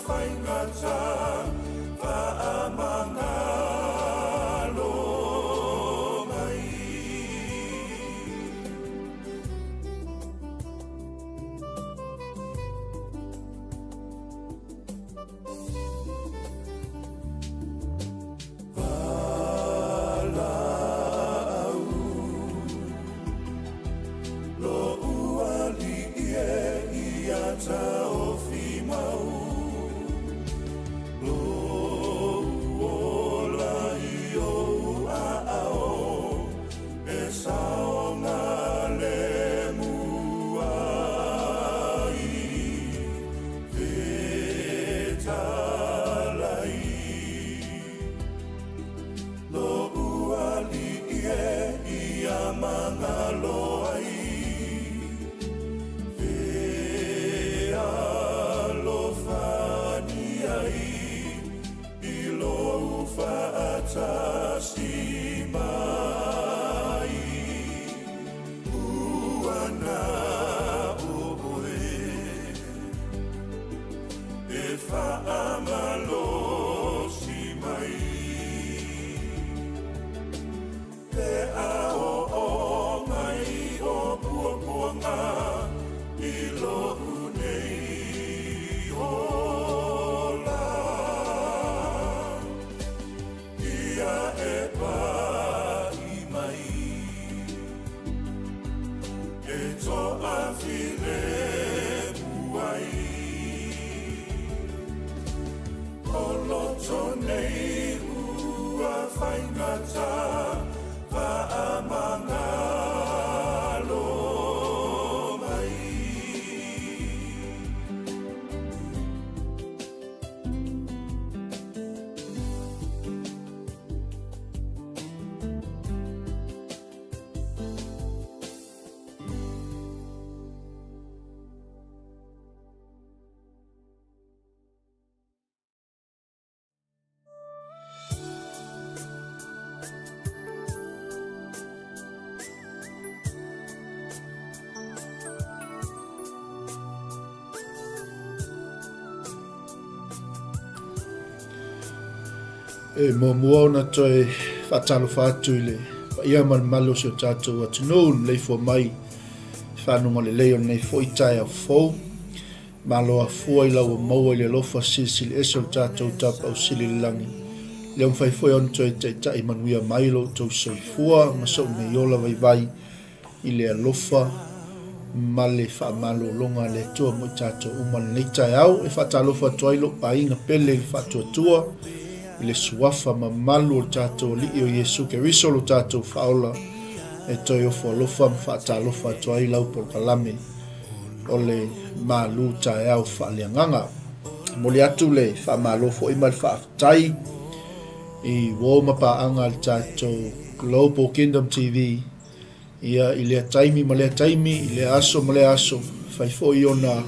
faigata faamagalo mai. Valaau lo'u alii e ia taofi mau Lou ola i ou aao e saogalemu ai Fetalai Lo'u alii e ia magalo ai Fealofani ai i lou faatasi mai Ua na oe e faamalosi mai Pe a oo mai o puapuaga i lo'u nei ola Ia e pa'i mai e toafilemu ai O loto nei ua faigata faamagalo mai. E muamua ona toe faatalofa atu i le paia ma le mamalu o si o tatou atunuu i le maleifua mai i fanuga lelei o lenei foi taeao fou. Malo afua i la ua maua i le alofa silisili ese o le tatou Tapaau Sili i le Lagi. Lea ua mafai foi ona toe taitai manuia mai lo outou soifua ma sou nei ola vaivai i le alofa ma le faamalologa a le Atua mo i tatou uma i lenei taeao. E faatalofa atu ai lou aiga pele i le faatuatua i le suafa mamalu o le tatou Alii o Iesu Keriso lo tatou Faaola e toe ofo alofa ma faatalofa atu ai lau polokalame o le malu taeao faaleagaga. E momoli atu le faamalo foi ma le faafetai i uo ma paaga a le tatou Global Kingdom TV ia i lea taimi ma lea taimi, i lea aso ma lea aso, fai foi ona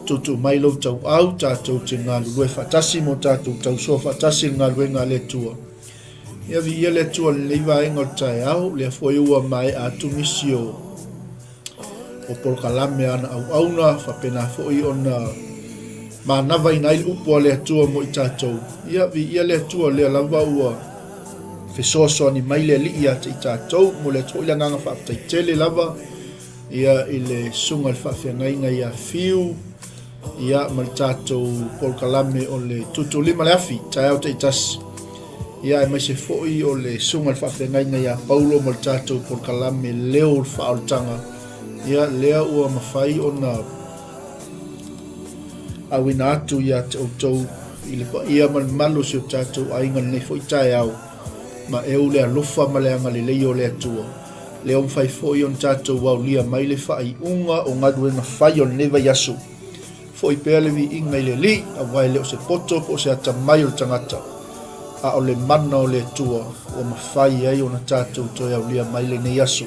tuutuu mai lou tauau tatou te galulue faatasi mo tatou tausoa faatasi i le galuega a le Atua. Ia viia le Atua i lenei vaega o le taeao, lea foi ua maea atu nisi o o polokalame a ana auauna, faapena foi ona manavaina ai le upu a le Atua mo i tatou. Ia, viia le Atua, lea lava ua fesoasoani mai le Alii ia te i tatou. Momoli atu foi le agaga faafetai tele lava ia i le susuga i le faafeagaiga ia Fiu, ia ma le tatou polokalame o le Tuutuulima le Afi, taeao taitasi. Ia aemaise foi o le susuga i le faafeagaiga ia Paulo ma le tatou polokalame Leo o le Faaolataga. Ia lea ua mafai ona auina atu ia te outou i le paia ma le mamalu o si o tatou aiga i lenei foi taeao, ma eu le alofa ma le agalelei o le Atua. Lea ua mafai foi ona tatou aulia mai le faaiuga o galuega fai o lenei vaiaso. Foi pea le viiga i le Alii, aua e le o se poto po o se atamai o le tagata, a o le mana o le Atua ua mafai ai ona tatou toe aulia mai lenei aso.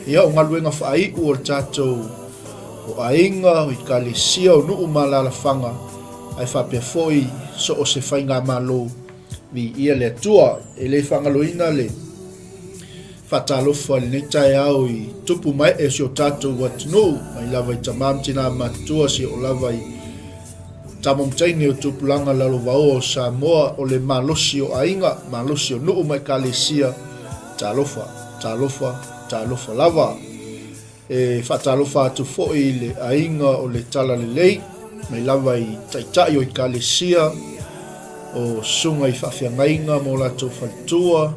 Ia, o galuega faaiu o le tatou o aiga, o ekalesia, o nuu ma alaalafaga, ae faapea foi so o se faigamalo, viia le Atua. E le faagaloina le Faatalofa i lenei taeao i tupu ma ee o si o tatou atunuu, mai lava i tama ma tina matutua, seia oo lava i Tama ma teine o tupulaga lalovaoa o Samoa, o le malosi o aiga, malosi o nuu ma ekalesia, talofa, talofa, talofa lava. E faatalofa atu foi i le aiga o le Talalelei, mai lava i taitai o ekalesia, o susuga i faafeagaiga ma o latou faletua,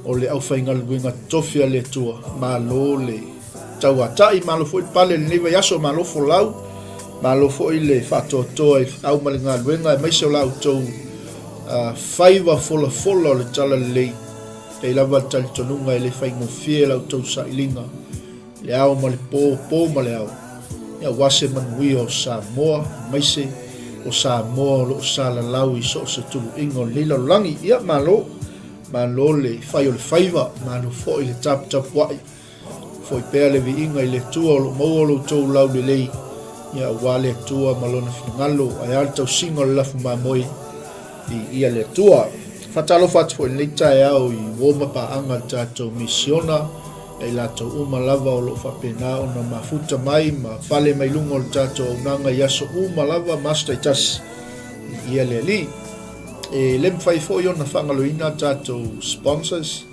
o le aufaigaluega totofi a le Atua, malo le tauatai, malo foi le pale i lenei vaiaso, malo folau, malo foi le faatoatoa i au ma le galuega, aemaise o la outou faiva folafola o le Talalelei. E i ai lava le talitonuga e le faigofie la outou sailiga i le ao ma le po, po ma le ao, aua se manuia o Samoa, aemaise o Samoa o lo o salalau i so o se tuluiga o lenei lalolagi. Ia, malo, malo le fai o le faiva, malo foi le taputapuai. Foi pea le viiga i le Atua o lo o maua lo outou laulelei, ia aua le Atua ma Lona finagalo, ae a le tausiga o le lafu mamoe, viia le Atua. Faatalofa atu foi i lenei taeao i uo ma paaga a le tatou misiona, ia i latou uma lava o lo o faapena ona mafuta mai ma pale mai luga o le tatou auaunaga i aso uma lava ma aso taitasi. Viia le Alii. E le mafai foi ona faagaloina a tatou sponsors,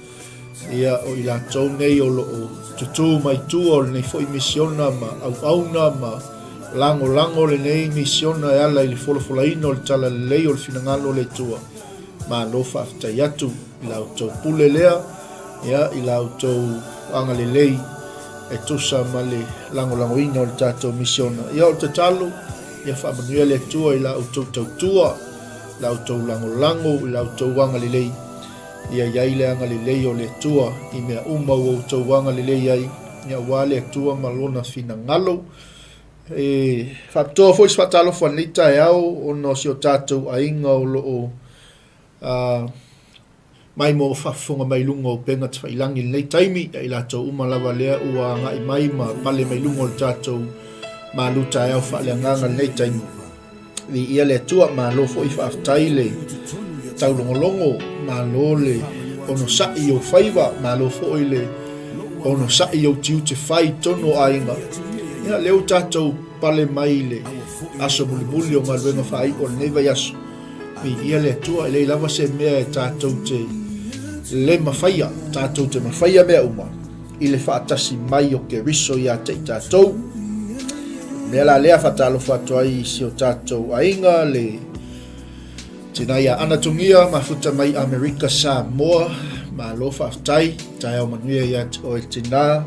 Ia, o i latou nei o lo o tutū mai tua o lenei foi misiona ma auauna ma lagolago lenei misiona e ala i le folafolaina o le talalelei o le finagalo o le Atua. Malo faafetai atu i la outou pule lea, ia, i la outou agalelei e tusa ma le lagolagoina o le tatou misiona. Ia, o le tatalo, ia faamanuia le Atua i la outou tautua, i la outou lagolago, i la outou agalelei. Ia i ai le agalelei o le Atua i mea uma ua outou agalelei ai, aua le Atua ma Lona finagalo. E faapitoa foi se faatalofa i lenei taeao ona o si o tatou aiga o lo o maimoa faafofoga mai luga o upega tafailangi i lenei taimi, ia i latou uma lava lea ua agai mai ma pale mai luga o le tatou malu taeao faaleagaga i lenei taimi. Viia le Atua, malo foi faafetai le taulogologo, malo le onosai i ou faiva, malo foi le onosai i ou tiute fai i totonu o aiga. Ia, lea ua tatou pale mai i le aso mulimuli o galuega faaiu o lenei vaiaso. Viia le Atua, e leai lava se mea e tatou te le mafaia, tatou te mafaia mea uma. i le faatasi mai o Keriso ia te i tatou. O le mea la lea faatalofa atu ai i si o tatou aiga, le tina ia Ana Tugia, mafuta mai Amerika Samoa, malo faafetai, taeao manuia ia te oe tina,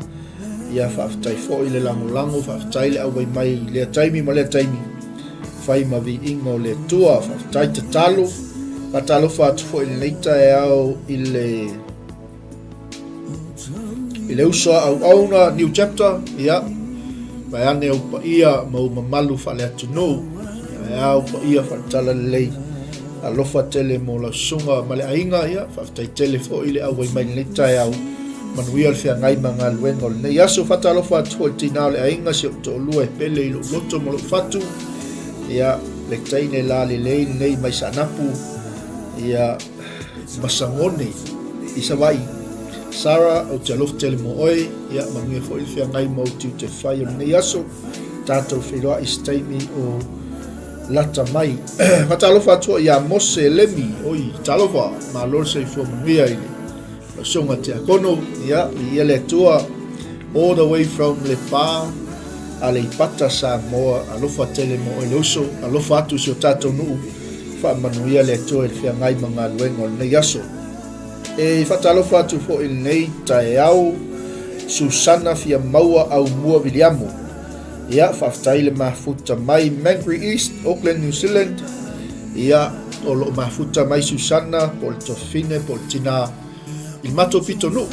ia faafetai foi le lagolago, faafetai le auai mai i lea taimi ma lea taimi, fai ma viiga o le Atua, faafetai tatalo, faatalofa atu foi i lenei taeao i le I le uso a auauna, new chapter, ia, vaeane ou paia ma ou mamalu faale-atunuu, ae a ou paia faale-talalelei, alofa tele mo lau susuga ma le aiga, ia, faafetai tele foi le auai mai lenei taeao, manuia le feagai ma galuega o lenei aso. Faatalofa atu foi i le tinā o le aiga, si ou toalua e pele i lou loto ma lou fatu, ia, le teine lalelei lenei mai Saanapu, ia, Masagone i Savaii. Sarah, ou te alofa tele mo oe, ia manuia foi le feagai ma ou tiute fai o lenei aso. Tatou feiloai i se taimi o lata mai. Faatalofa atu foi ia Mose Lemi, oi, talofa, malo le soifua manuia i le Susuga Tiakono, ia, viia le Atua, all the way from Lepa, Aleipata, Samoa, alofa tele mo oe le uso, alofa atu i si o tatou nuu, faamanuia le Atua i le feagai ma galuega o lenei aso. E faatalofa atu foi i lenei taeao, Susana Fiamaua Aumua Viliamu. Ia, faafetai le mafuta mai Mangere East, Auckland, New Zealand. Ia, o lo o mafuta mai Susana, po o le tofine, po o le tinā, i le matou pitonuu.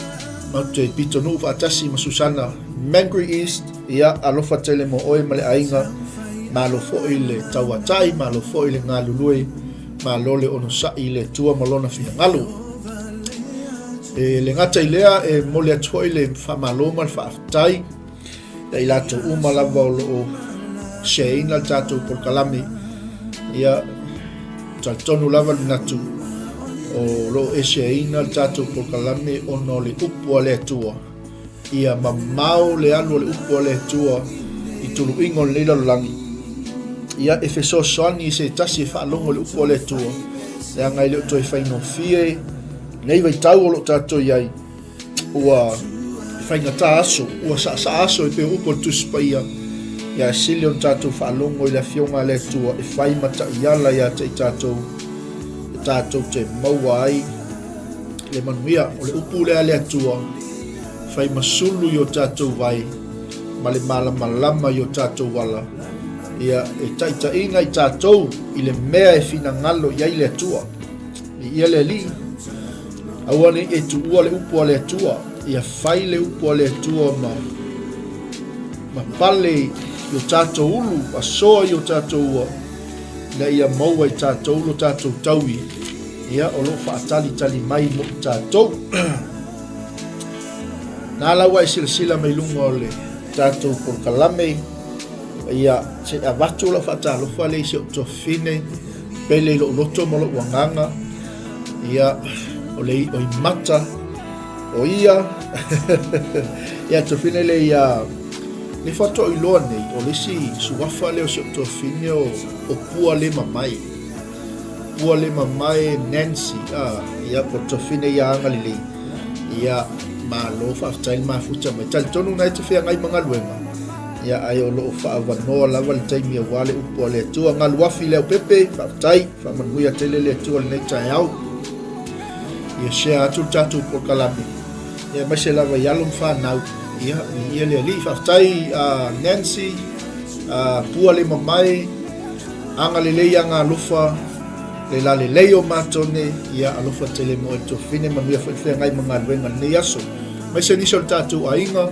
Matou te pitonuu faatasi ma Susana, Mangere East. Ia, alofa tele mo oe ma le aiga. Malo foi le tauatai, malo foi le galulue, malo le onosai i le Atua ma Lona finagalo. E le gata i lea, e momoli atu foi le faamalo ma le faafetai Ia i latou uma lava o lo o share-ina le tatou polokalame, ia, talitonu lava le manatu o lo o e share-ina le tatou polokalame ona o le upu a le Atua. Ia mamao le alu o le upu a le Atua i tuluiga o lenei lalolagi. Ia, e fesoasoani i se tasi e faalogo i le upu a le Atua, leaga e le o toe faigofie nei vaitau o lo o tatou i ai, ua faigata aso, ua saasaa aso e pei o upu a le Tusi Paia, ia e sili ona tatou faalogo i le Afioga a le Atua e fai ma taiala ia te i tatou, e tatou te maua ai le manuia. O le upu lea a le Atua, fai ma sulu i o tatou vai ma le malamalama i o tatou ala, ia e taitaiina i tatou i le mea e finagalo i ai le Atua. Viia le Alii, aua ne i e tuua le upu a le Atua, ia fai le upu a le Atua ma ma pale i o tatou ulu, asoa i o tatou ua, ina ia maua i tatou lo tatou taui, ia o lo o faatalitali mai mo i tatou. Na la ua e silasila mai luga o le tatou polokalame, ia se i avatu lau faatalofa lea i si ou tuafafine, pele i lou loto ma lou agaga, ia o le oi mata o ia, ia tuafafine lea ia, le faatoa iloa nei, o le isi suafa lea o si ou tuafafine o Pua le Mamae. Pua le Mamae Nancy, ah, ia po o le tuafafine ia agalelei. Ia, malo faafetai le mafuta mai. Talitonu na e te feagai ma galuega, ia ae o lo o faaavanoa lava le taimi aua le upu a le Atua. Galuafi Leaupepe, faafetai, faamanuia tele le Atua i lenei taeao. Ia share atu le tatou polokalame, ia aemaise lava i alo ma fanau. Ia, viia le Alii. Faafetai uh, Nancy, uh, Pua le Mamae, agalelei agalofa, Le lalelei o Matone, ia alofa tele mo e tuafafine, manuia foi le feagai ma galuega i lenei aso. Aemaise nisi o le tatou aiga,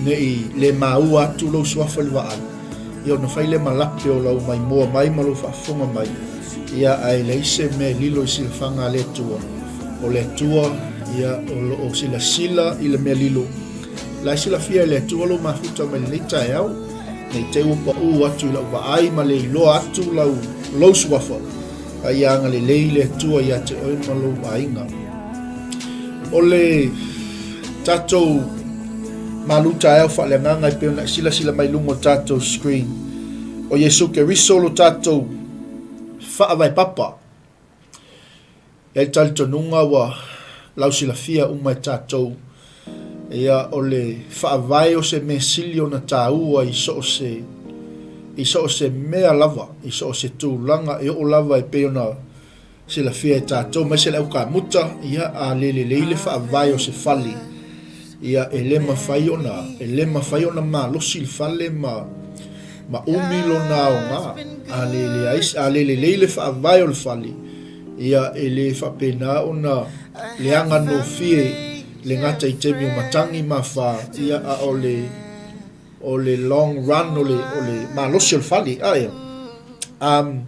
ne i le maua atu lou suafa i le vaai, ia ona fai lea ma lape o lau maimoa mai ma lou faafofoga mai, ia ae leai se mea e lilo i silafaga a le Atua. O le Atua, ia o lo o silasila i le mea lilo. La e silafia e le Atua lou mafuta mai lenei taeao. Ne i te i ua paʻū atu i lau vaai ma le iloa atu lau, lou suafa, a ia agalelei le Atua ia te oe ma lou aiga. O le tatou malu taeao faaleagaga e pei ona e silasila mai luga o tatou screen, o Iesu Keriso lo tatou faavae papa. E ai talitonuga ua lausilafia uma e tatou, ia, o le faavae o se mea sili ona taua i so o se, i so o se mea lava, i so o se tulaga e oo lava e pei ona silafia e tatou, aemaise le aukamuta, ia, a le lelei le faavae o se fale, ia, e le mafai ona, e le mafai ona malosi le fale ma, ma umi lona aoga. A le leai, a le lelei le faavae o le fale, Ia, e le faapena ona leaga nofie le gata i taimi o matagi ma afa, ia, a o le, o le long run, o le, o le malosi o le fale. A ia. Um,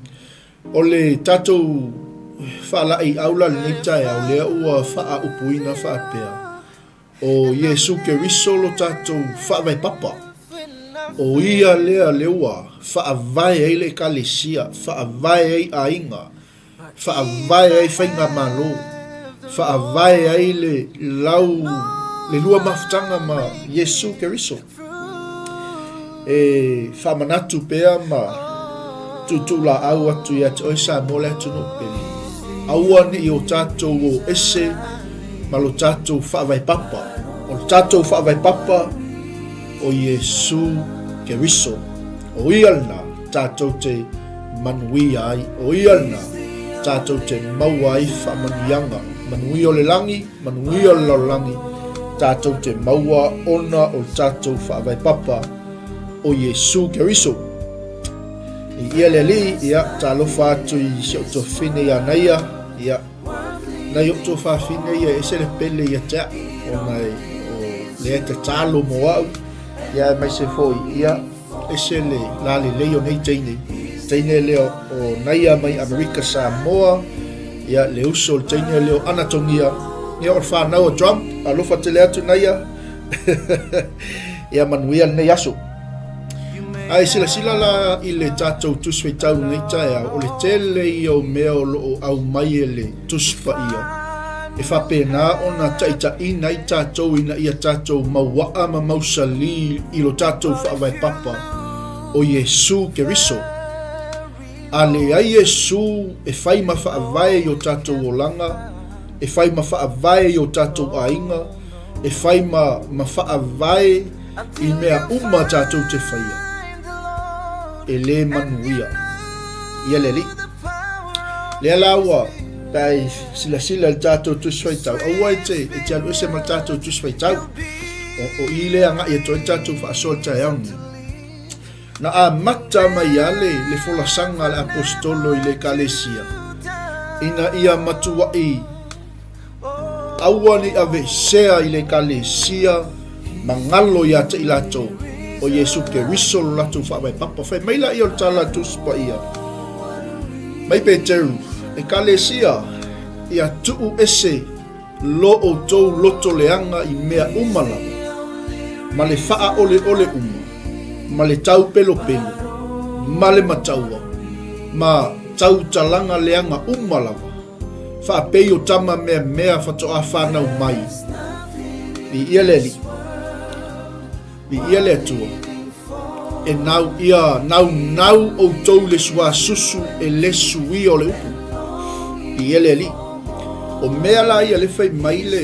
o le tatou faalaeiau la lenei taeao, lea ua faaupuina faapea, o Iesu Keriso lo tatou faavae papa. O ia lea lea ua faavae ai le Ekalesia, faavae ai aiga, faavae ai faigamalo, faavae ai le lau, le lua mafutaga ma Iesu Keriso. E faamanatu pea ma tuutuulaau atu ia te oe Samoa le atunuu pele. Aua ne i o tatou o ese ma lo tatou faavae papa. O le tatou faavae papa o Iesu Keriso. O ia lena tatou te manuia ai. O ia lena tatou te maua ai faamanuiaga. Manuia o le lagi, manuia o le lalolagi, tatou te maua ona o le tatou faavae papa o Iesu Keriso. I ia le Alii, ia, talofa atu i si ou tuafafine ia Naia, ia, nai ou tuafafine ia e ese le pele ia te au, ona e, o lea e tatalo mo au, ia aemaise foi, ia, ese le lalelei o nei teine. Teine lea o Naia mai Amerika Samoa, ia, le uso o le teine lea o Anatogia, ia, o le whanau o Trump, alofa tele atu Naia, ia manuia lenei aso. Ae silasila la i le tatou Tusi Faitau i lenei taeao, o le tele ia o mea o lo o aumai e le Tusi Paia e faapena ona taitaiina ai tatou ina ia tatou mauaa ma mausali i lo tatou faavae papa o Iesu Keriso. A leai Iesu e fai ma faavae i o tatou olaga, e fai ma faavae i o tatou aiga, e fai ma, ma faavae i mea uma tatou te faia, e lē manuia ia le Alii. Lea la ua, pe a e silasila i le tatou Tusi Faitau, aua e te, e te alu ese ma le tatou Tusi Faitau. O, o i lea agai atu ai le tatou faasoa i le taeao lenei. Na amata mai lava le, le folasaga a le Aposetolo i le Ekalesia, ina ia matuai aua ne i aveesea i le Ekalesia ma galo ia te i latou o Iesu Keriso lo latou faavae papa. Fai mai laia o le tala a Tusi Paia mai Peteru, Ekalesia, ia tuu ese lo outou loto leaga i mea uma lava, ma le faaoleole uma, ma le taupelopelo, ma le mataua, ma tautalaga leaga uma lava, faapei o tama meamea faatoa fanau mai. Viia le Alii. Viia le Atua. E nau ia naunau outou i le suasusu e le suia o le upu. Viia le Alii. O mea la ia le fai mai le,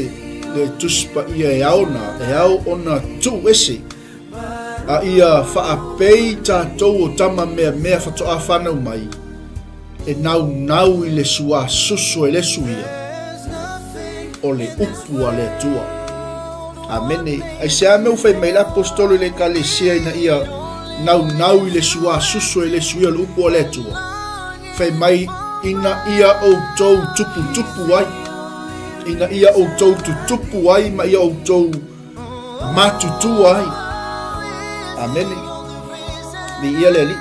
le Tusi Paia e ao na, e ao ona tuu ese, a ia faapei tatou o tama meamea faatoa fanau mai, e naunau i le suasusu e le suia o le upu a le Atua. Amene. Aisea mea ua fai mai le Aposetolo i le Ekalesia ina ia naunau i le suasusu e le suia o le upu a le Atua? Fai mai ina ia outou tuputupu ai, ina ia outou tutupu ai ma ia outou matutua ai. Amene. Viia le Alii.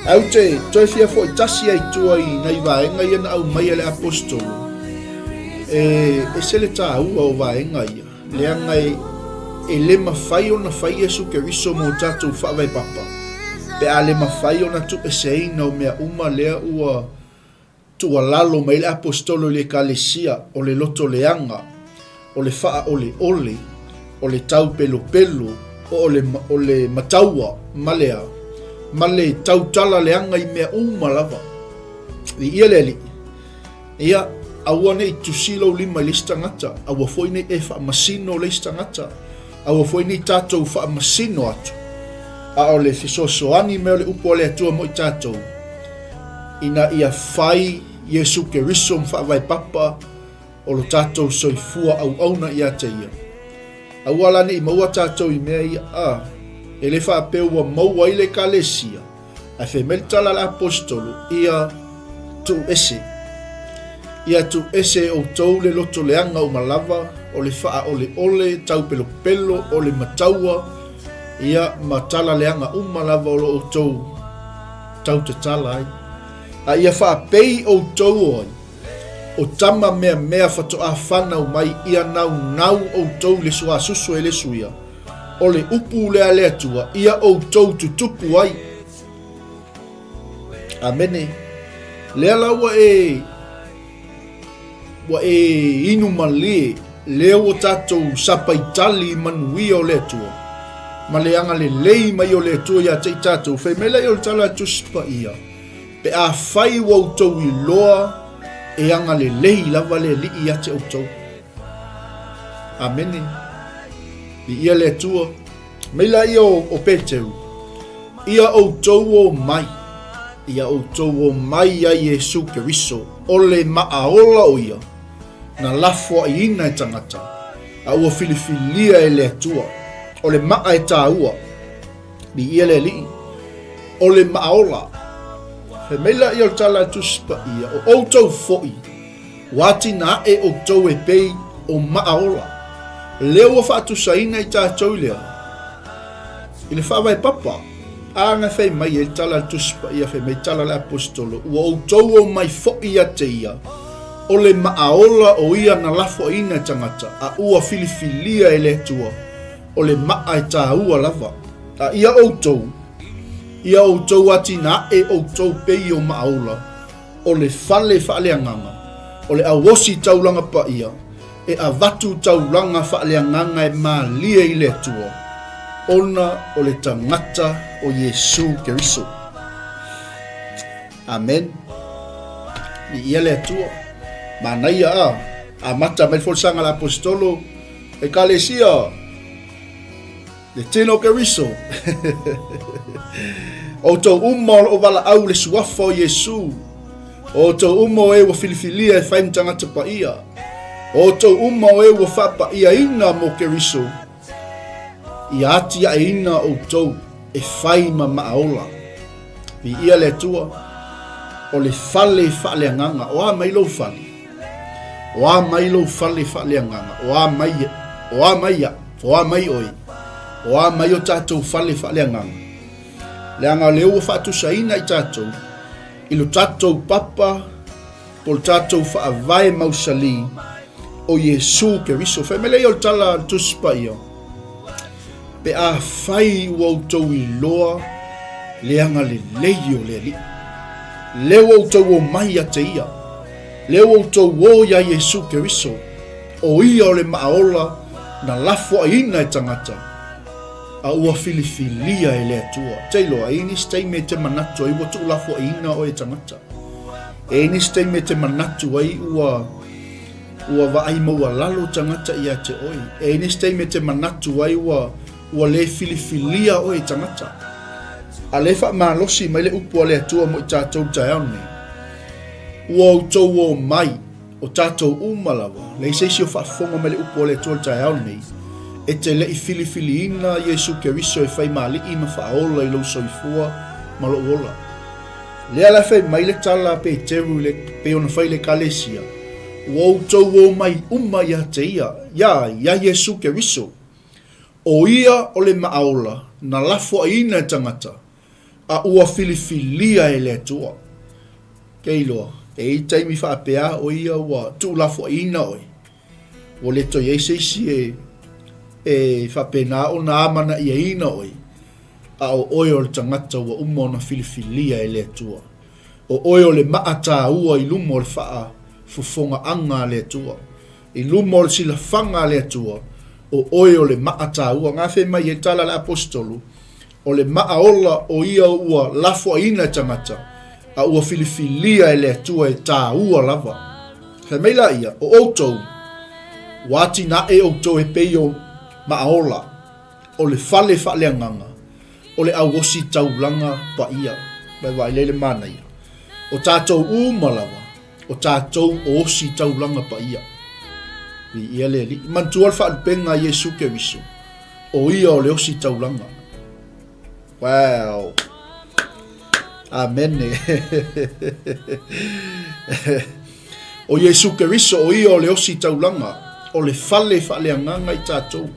Ae ou te toe fia foi tasi ai tua i nai vaega ia na aumaia e le Aposetolo. E ese le tāua o vaega ia, leaga e, e le mafai ona fai Iesu Keriso mo tatou faavae papa, pe a le mafai ona tuueseina o mea uma lea ua Tuualalo mai le Aposetolo i le Ekalesia, o le loto leaga, o le faaoleole, o le taupelopelo, o le, o le mataua, ma le a? Ma le tautala leaga i mea uma lava. Viia le Alii. Ia, aua ne i tusi lou lima i le isi tagata, aua foi ne i e faamasino le isi tagata, aua foi ne i tatou faamasino atu, a o le fesoasoani mai o le upu a le Atua mo i tatou, ina ia fai Iesu Keriso ma faavae papa o lo tatou soifua auauna ia te ia. Aua la ne i maua tatou i mea ia, a, e le faapea ua maua ai le Ekalesia, ae fai mai le tala a le Aposetolo, ia tuu ese. Ia tuu ese e outou le loto leaga uma lava, o le faaoleole taupelopelo, o le mataua, ia, ma tala leaga uma lava o lo outou tautatala ai. A ia faapei outou o ai, o tama meamea faatoa fanau mai, ia naunau outou i le suasusu e le suia, o le upu lea a le Atua, ia outou tutupu ai. Amene. Lea la ua e Ua e inu malie, lea ua tatou sapaitali i manuia o le Atua, ma le agalelei mai o le Atua ia te i tatou. Fai mai laia o le tala a Tusi Paia, Pe afai ua outou iloa, e agalelei lava le Alii ia te outou. Amene. Viia le Atua. Mai laia o, o Peteru, Ia outou o mai, ia outou o mai ia Iesu Keriso, o le maaola o ia, na lafoaiina e tagata, a ua filifilia e le Atua, o le maa e tāua, viia le Alii, o le maaola. Fai mai laia o le tala a le Tusi Paia, o outou foi, Ua atinae outou e pei o maaola. Lea ua faatusaina i tatou i le a? I le faavae papa. A na fai mai ai le tala a le Tusi Paia, fai mai tala a le Aposetolo, ua outou omai foi ia te ia, o le maaola o ia na lafoaiina e tagata, a ua filifilia e le Atua, o le maa e tāua lava. A ia outou, ia outou atinae outou pei o maaola, O le fale faaleagaga, o le auosi taulaga paia, e avatu taulaga faaleagaga e malie i le Atua, ona o le tagata o Iesu Keriso. Amen. Viia le Atua. Manaia a. Amata mai le folasaga a le Aposetolo, Ekalesia, le tino o Keriso. Outou uma o loo valaau le suafa o Iesu. Outou uma o e ua filifilia e fai ma tagata paia. Outou uma o e ua faapaiaina mo Keriso. Ia atiaeina outou e fai ma maaola. Viia le Atua, o le fale faaleagaga. O a mai lou fale? O a mai lou fale faaleagaga? O a mai, o a mai ia? O a mai oe? O a mai o tatou fale faaleagaga? Leaga o lea ua faatusaina i tatou i lo tatou papa po o le tatou faavae mausali o Iesu Keriso. Fai mai lea o le tala a le Tusi Paia, Pe afai ua outou iloa le agalelei o le Alii, lea ua outou omai ia te Ia, lea ua outou o iā Iesu Keriso, o Ia o le maaola na lafoaiina e tagata, a ua filifilia e le Atua. Te iloa, e i ai nisi taimi e te manatu ai ua tuulafoaiina oe e tagata. E i ai nisi taimi e te manatu ai ua ua vaai maualalo tagata ia te oe. E i ai nisi taimi e te manatu ai ua ua le filifilia oe e tagata. A lea e faamalosi mai le upu a le Atua mo i tatou i le taeao lenei, ua outou o mai, o tatou uma lava, leai se isi o faafofoga mai le upu a le Atua i le taeao lenei, e te le i filifiliina Iesu Keriso e fai ma Alii ma Faaola i lou soifua ma lou ola. Lea la e fai mai le tala a Peteru i le, pei ona fai i le Ekalesia, Ua outou o mai uma ia te ia, iā, iā Iesu Keriso. O ia o le maaola na lafoaiina e tagata, a ua filifilia e le Atua. Ke iloa, e i ai taimi faapea o ia ua tuulafoaiina oe. Ua le toe i ai se isi e, e faapena ona amanaiaina oe, a o oe o le tagata ua uma ona filifilia e le Atua. O oe o le maa tāua i luma o le faafofogaaga a le Atua. I luma o le silafaga a le Atua, o oe o le maa tāua. Gafe mai ai le tala a le Aposetolo, o le maa ola o ia ua lafoaiina e tagata, a ua filifilia e le Atua e tāua lava. Fai mai la ia, o outou, ua atinae outou e pei o maa ola, o le fale faaleagaga, o le auosi taulaga paia. Mai vaai lea i le manaia. O tatou uma lava, o tatou o osi taulaga paia. Viia le Alii. Manatua le faalupega a Iesu Keriso, o ia o le osi taulaga. Wow! Amene. O Iesu Keriso, o ia o le osi taulaga, o le fale faaleagaga i tatou.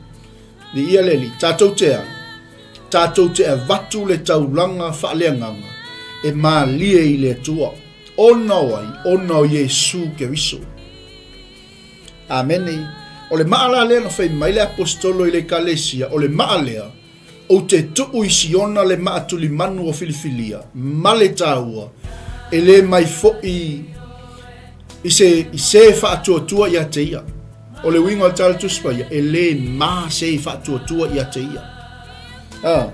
Viia le Alii. Tatou te a? Tatou te avatu le taulaga faaleagaga e malie i le Atua. Ona o ai? Ona o Iesu Keriso. Amene. O le maa la lea na fai mai le Aposetolo i le Ekalesia, o le maa lea, Ou te tuu i Siona le maa tulimanu o filifilia, ma le taua, e le mai foi i se, i se faatuatua ia te ia. O le uiga o le tala Tusi Paia, e le ma se i faatuatua ia te ia. Ah,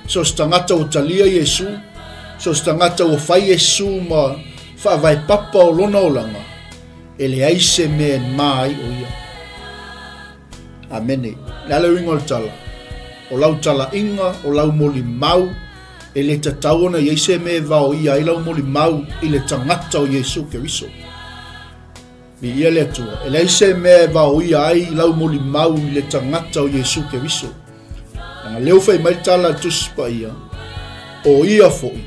so se tagata ua talia Iesu, so se tagata ua fai Iesu ma faavae papa o lona olaga, e leai se mea e ma ai o ia. Amene. Le a le uiga o le tala? O lau talaiga, o lau molimau, e le tatau ona i ai se mea e vaoia ai lau molimau i le tagata o Iesu Keriso. Viia le Atua. E leai se mea e vaoia ai lau molimau i le tagata o Iesu Keriso. Leaga lea ua fai mai le tala a le Tusi Paia, o ia foi,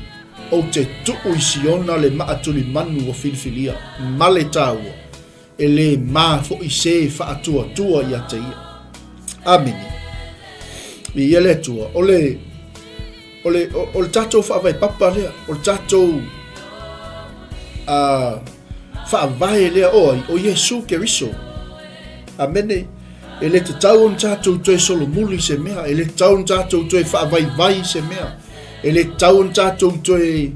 ou te tuu i Siona le maa tulimanu ua filifilia, ma le taua, e le ma foi se faatuatua ia te ia. Amene. Viia le Atua. O le, o le, o le tatou faavae papa lea, o le tatou faavae lea o ai, o Iesu Keriso. Amene. E le tatau ona tatou toe solomuli i se mea, e le tatau ona tatou toe faavaivai i se mea, e le tatau ona tatou toe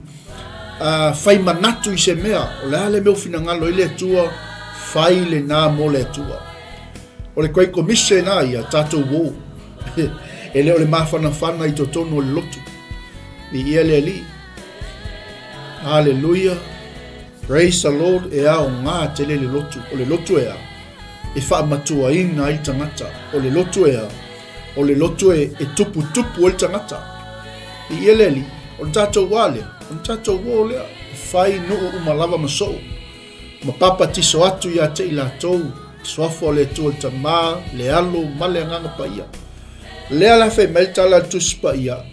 fai manatu i se mea. O le a le mea ua finagalo ai le Atua, fai lena mo le Atua. O le Great Commission a ia, tatou o. E le o le mafanafana i totonu o le lotu. Viia le Alii. Haleluia! Praise the Lord, e aoga tele le lotu. O le lotu e a? E faamatuaina ai le tagata. O le lotu e a? O le lotu e, e tuputupu ai le tagata. I ia le alii, o le tatou wā lea, o le tatou wō lea, e fai nuu uma lava ma soo, ma papatiso atu ia te i latou, suafa o le Atua le Tama, le Alo, ma le Agaga Paia. Lea la fai mai le tala a le Tusi Paia,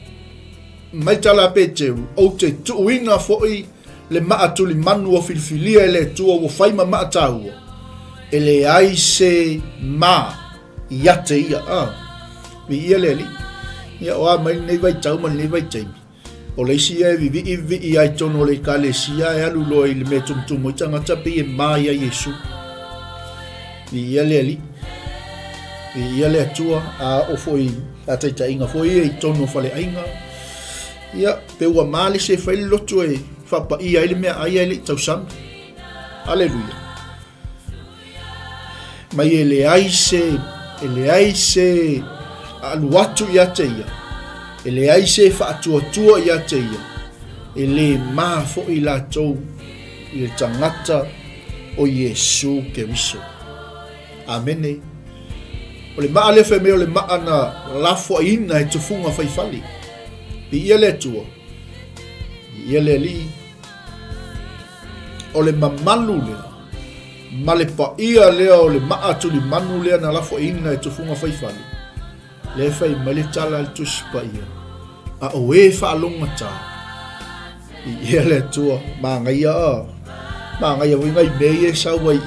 mai tala a Peteru, ou te tuuina foi le maa tulimanu ua filifilia e le Atua ua fai ma maa taua, e leai se ma ia te ia. A, viia le Alii. Ia, o a mai lenei vaitau ma lenei vaitaimi. O le isi ia e vivii vivii ai tonu o le ekalesia e alu loa i le mea e tumutumu ai tagata pei e ma ia Iesu. Viia le Alii. Viia le Atua. A o foi faataitaiga foi ia i tonu o faleaiga. Ia, pe ua ma le isi e fai le lotu e faapaia ai le meaai ae le i tausami. Aleluia. Mai e leai se, e leai se alu atu ia te ia, e leai se faatuatua ia te ia, e le ma foi latou i le tagata o Iesu Keriso. Amene. O le maa lea fai mai o le maa na lafoaiina e tufuga faifale. Viia le Atua, viia le Alii. O le mamalu lea, ma le paia lea o le maa tulimanu lea na lafoaiina e tufuga faifale, lea e fai mai le tala a le Tusi Paia, A o e faalogogata, viia le Atua, manaia a, manaia foi nai mea ia e sau ai i.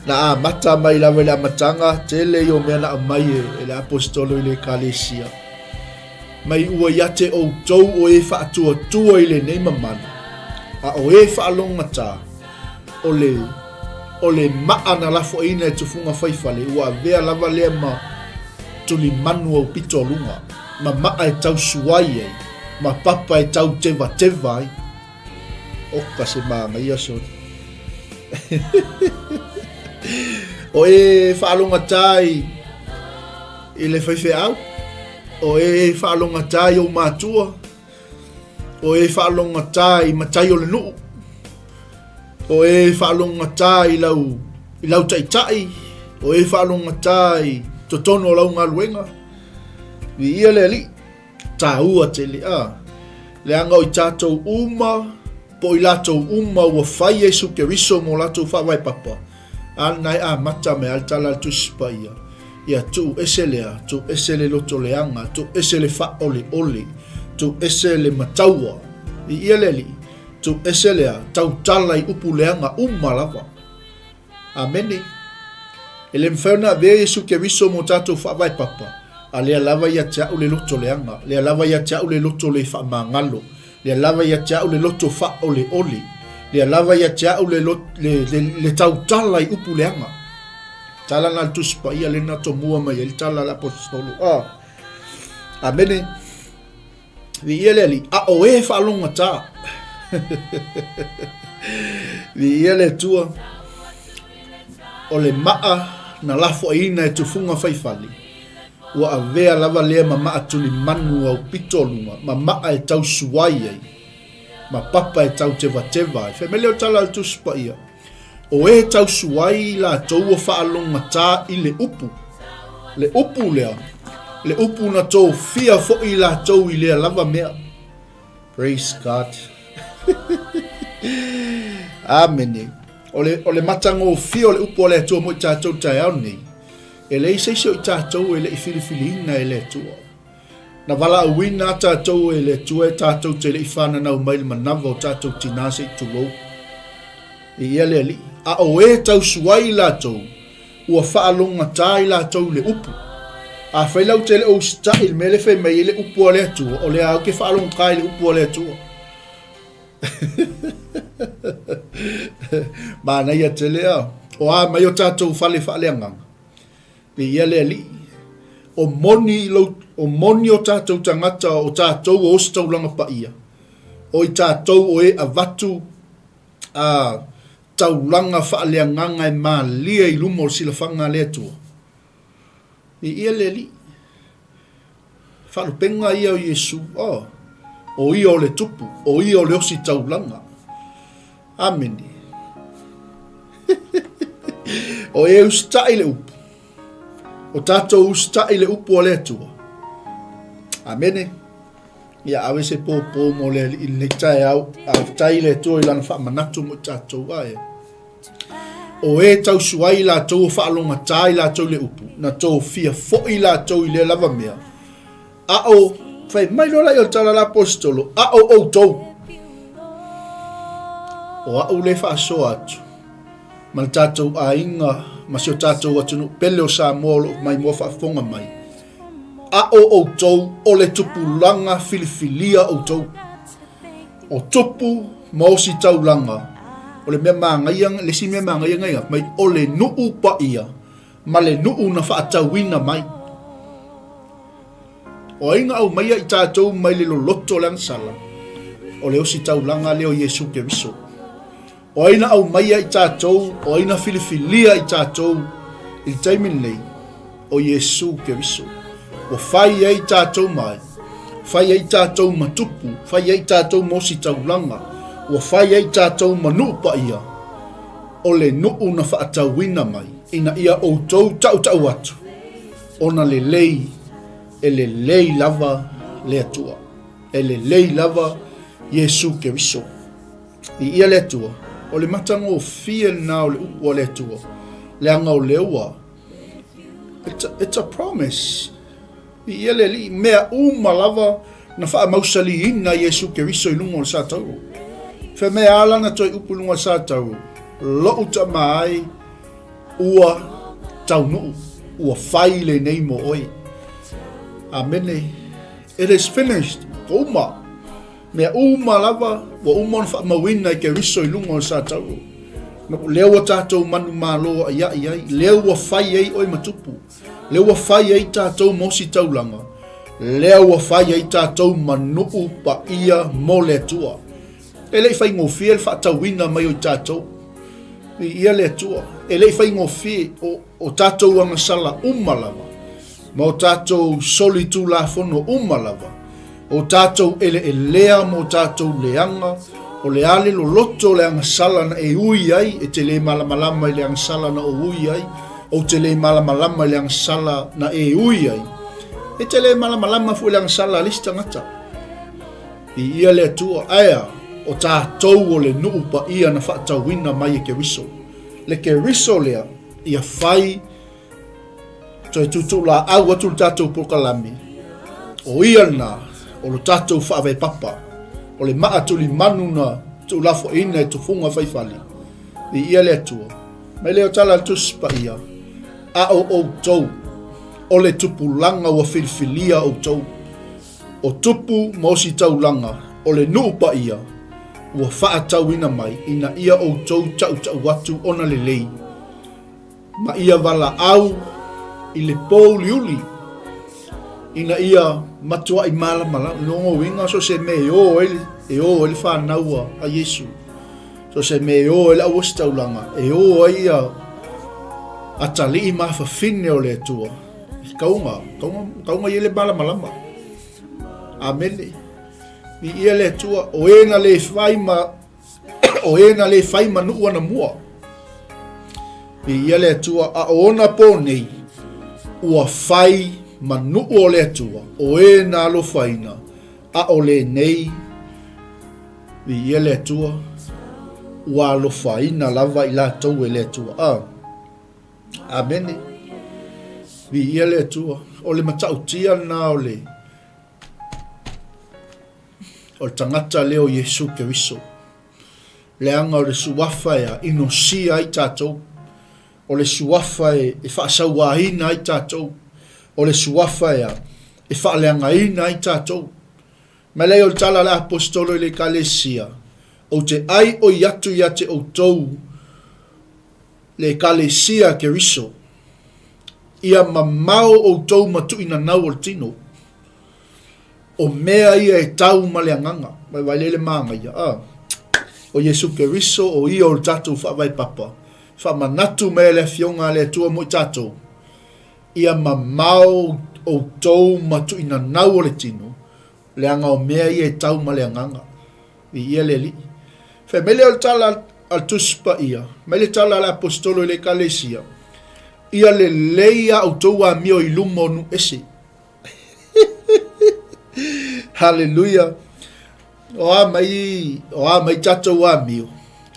Na amata mai lava i le amataga, tele ia o mea na aumai e le aposetolo i le Ekalesia. Mai ua ia te outou o e faatuatua i lenei mamalu, a o e faalogogata, o le, o le maa na lafoaiina e tufuga faifale, ua avea lava lea ma tulimanu aupito o luga, ma maa e tau suai ai, ma papa e tau tevateva ai. Oka se manaia soli. o e faalogogata i, i le faifeau, o e faalogogata i ou matua, o e faalogogata i matai o le nuu, o e faalogogata i lau, i lau taitai, o e faalogogata i totonu o lau galuega. Viia le Alii, tāua tele, a. Leaga o i tātou uma, po o i latou uma ua fai Iesu Keriso mo latou faavae papa, a lena e amata mai a le tala a le Tusi Paia, ia tuu ese lea, tuu ese le loto leaga, tuu ese le faaoleole, tuu ese le mataua, viia le Alii, tuu ese lea, tautala i upu leaga uma lava. Amene. E le mafai ona avea Iesu Keriso mo tatou faavae papa, a lea lava ia te au le loto leaga, lea lava ia te au le loto le faamagalo, lea lava ia te au le loto faaoleole, lea lava ia te au le, le, le, le tautala i upu leaga. Tala na le Tusi Paia lena tomua mai ai le tala a le Aposetolo. Ah. Amene. Viia le Alii, a o e faalogogata. Viia le Atua. O le maa na lafoaiina e tufuga faifale, ua avea lava lea ma maa tulimanu aupito o luga, ma maa e tau suai ai, ma papa e tau tevateva ai. Fai mai lea o tala a le Tusi Paia, O e tausuai latou ua faalogogata i le upu. Le upu lea, le upu na tofia foi latou i lea lava mea. Praise God. Amene. O le, o le matagofie o le upu a le Atua mo i tatou taeao nei, e leai se isi o i tatou e le i filifiliina e le Atua. Na valaauina a tatou e le Atua e tatou te le i fananau mai le manava o tatou tinā se i tulou. Viia le Alii. A o e tausuai i latou, ua faalogogata i latou i le upu. Afai la ou te le o usitai i le mea lea e fai mai ai le upu a le Atua, o lea ou te faalogogata i le upu a le Atua. Manaia tele a. O a mai o tatou fale faaleagaga. Viia le Alii. O moni lou, o moni o tatou tagata o tatou o ositaulaga paia, o i tatou o e avatu a taulaga faaleagaga e malie i luma o le silafaga a le Atua. Viia le Alii. Faalupega ia o Iesu. Oh. O ia o le Tupu, o ia o le ositaulaga. Amene. O e usitai le upu. O tatou usitai le upu a le Atua. Amene. Ia ave se pōpō mo le Alii i lenei taeao. Faafetai i le Atua i lana faamanatu mo i tatou ae. O e tausu ai latou o faalogata i latou le upu, na tofia foi latou i lea lava mea. A o, fai mai loa laia o le tala a le aposetolo, a o outou. O a'u le faasoa atu ma le tatou aiga ma si o tatou atunuu pele o Samoa o lo o maimoa faafofoga mai, a o outou o le tupulaga filifilia outou. O tupu ma ositaulaga, o le mea manaia, le isi mea manaia na ia mai, o le nuu paia ma le nuu na faatauina mai. O ai na aumaia i tatou mai le loloto o le agasala? O le ositaulaga lea o Iesu Keriso. O ai na aumaia i tatou, o ai na filifilia i tatou i le taimi lenei? O Iesu Keriso. Ua fai ai tatou mai, fai ai tatou ma tupu, fai ai tatou ma ositaulaga, ua fai ai tatou ma nuu paia, o le nuu na faatauina mai ina ia outou tautau atu ona lelei e lelei lava le Atua, e lelei lava Iesu Keriso. Viia le Atua, o le matagofie lena o le upu a le Atua, leaga o lea ua, it's a promise. Viia le Alii, mea uma lava na faamausaliina Iesu Keriso i luga o le satauro. Fai mai a lana toe upu i luga o le satauro, lou tama ai ua taunuu, ua fai lenei mo oe. Amene. It is finished. Ua uma. Mea uma lava ua uma ona faamauina e Keriso i luga o le satauro. Lea ua tatou manumalo aʻiaʻi ai, lea ua fai ai oe ma tupu, lea ua fai ai tatou ma ositaulaga, lea ua fai ai tatou ma nuu paia mo le Atua. E le i faigofie le faatauina mai o i tatou. Viia le Atua. E le i faigofie o, o tatou agasala uma lava, ma o tatou solitulafono uma lava, o tatou eleelea ma o tatou leaga, o le a le loloto o le agasala na e ui ai, e te le malamalama i le agasala na ou ui ai, ou te le malamalama i le agasala na e ui ai, e te le malamalama foi i le agasala a le isi tagata. Viia le Atua, ae a, o tatou o le nuu paia na faatauina mai e Keriso. Le Keriso lea, ia fai Toe tuutuulaau atu le tatou polokalame, o ia lena o lo tatou faavae papa, o le maa tulimanu na tuulafoaiina e tufuga faifale. Viia le Atua. Mai lea o tala a le Tusi Paia, A o outou, o le tupulaga ua filifilia outou, o tupu ma ositaulaga o le nuu paia ua faatauina mai ina ia outou tautau atu ona lelei, ma ia valaau i le pōuliuli ina ia matuai malamalama. Lona uiga, so o se mea e ō ai, e ō ai le fanau a Iesu, so o se mea e ō ai le auositaulaga, e ō ai ia atalii ma afafine o le Atua, i kauga, kauga, kauga i ai le malamalama. Amene. Viia le Atua, o e na le fai ma o e na le fai ma nuu anamua. Viia le Atua, a o ona pō nei, ua fai ma nuu o le Atua, o e na alofaina, a o lenei, viia le Atua, ua alofaina lava i latou e le Atua. A. Amene. Viia le Atua. O le matautia lena o le O le tagata lea o Iesu Keriso. Leaga o le suafa e inosia ai tatou. O le suafa e faasauaina ai tatou. O le suafa e e faaleagaina ai tatou. Mai lea o le tala a le aposetolo i le Ekalesia, Ou te ai oi atu ia te outou le Ekalesia a Keriso, ia mamao outou ma tuuinanau o le tino. O mea ia e tau ma le agaga. Vaivai lea i le manaia, a. O Iesu Keriso, o Ia o le tatou faavae papa. Faamanatu mai e le Afioga a le Atua mo i tatou, ia mamao outou ma tuuinanau o le tino, Leaga o mea ia e tau ma le agaga. Viia le Alii. Fai mai lea o le tala a le Tusi Paia, mai le tala a le Aposetolo i le Ekalesia, Ia lelei a outou amio i luma o nuu ese. Haleluia. O a mai, o a mai tatou amio,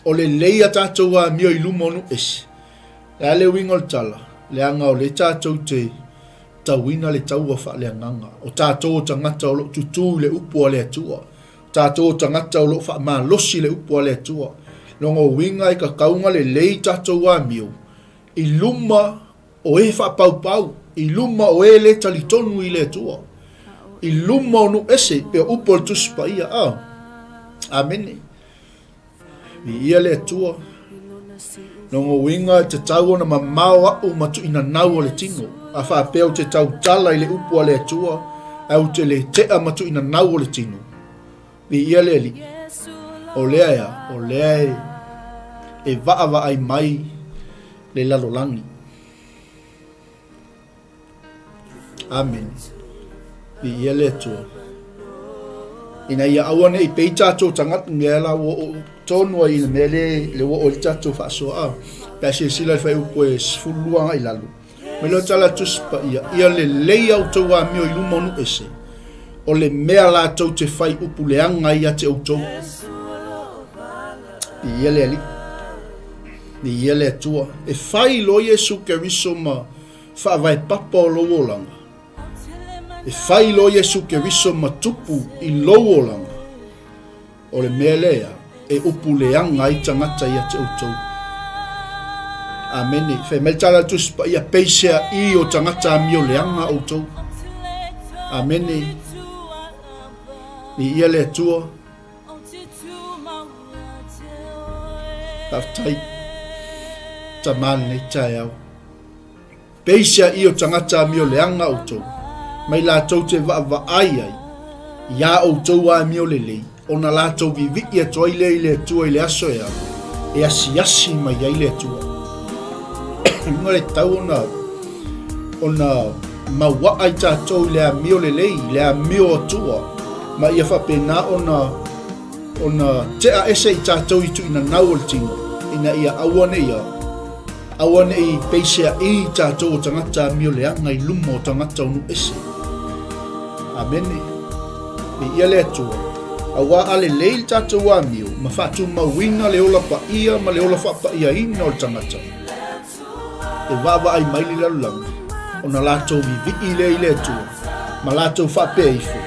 o lelei a tatou amio i luma o nuu ese. Le a le uiga o le tala, leaga o lea tatou te tauina le taua faaleagaga. O tatou o tagata o lo o tutū i le upu a le Atua. O tatou o tagata o lo o faamalosi i le upu a le Atua. Lona uiga e tatau ona lelei tatou amio i luma o e faapaupau, i luma o e le talitonu i le Atua, i luma o nuu ese, pei o upu o le Tusi Paia. A. Amene. Viia le Atua. Lona uiga e tatau ona mamao a'u ma tuuinanau o le tino. A faapea ou te tautala i le upu a le Atua, ae ou te le tea ma tuuinanau o le tino. Viia le Alii. O lea ea, o lea e, e vaavaai mai le lalolagi. Amene. Viia le Atua. Ina ia aua ne i pei tatou tagata mea la ua oo tonu ai i le mea le le ua oo i le tatou faasoa a. Pe a silasila i le fuaiupu e 12 agai i lalo. Mai lea tala Tusi Paia, ia lelei a outou amio i luma o nuu ese, o le mea latou te fai upu leaga ai ia te outou. Viia le Alii. Viia le Atua. E fai loa Iesu Keriso ma faavae papa o lou olaga. E fai loa Iesu Keriso ma tupu i lou olaga. O le mea lea e upu leaga ai tagata ia te outou. Amene. Fai mai le tala a le Tusi Paia, peiseai o tagata amio leaga outou. Amene. Viia le Atua. Faafetai Tama lenei taeao. Peiseai o tagata amio leaga outou, mai latou te vaavaai ai iā outou amio lelei, ona latou vivii atu ai lea i le Atua i le aso e ao, e asiasi mai ai le Atua. Luga le tau ona ona mauaa i tatou i le amio lelei, i le amio Atua, ma ia faapena ona ona tea ese i tatou i tuuinanau o le tino, ina ia aua ne i aua ne i peiseai i tatou o tagata amio leaga i luma o tagata o nuu ese. Amene. Viia le Atua. Auā a lelei le tatou amio ma faatumauina le ola paia ma le ola faapaiaina o le tagata, e vaavaai mai le lalolagi, ona latou vivii lea i le Atua, ma latou faapea ifo,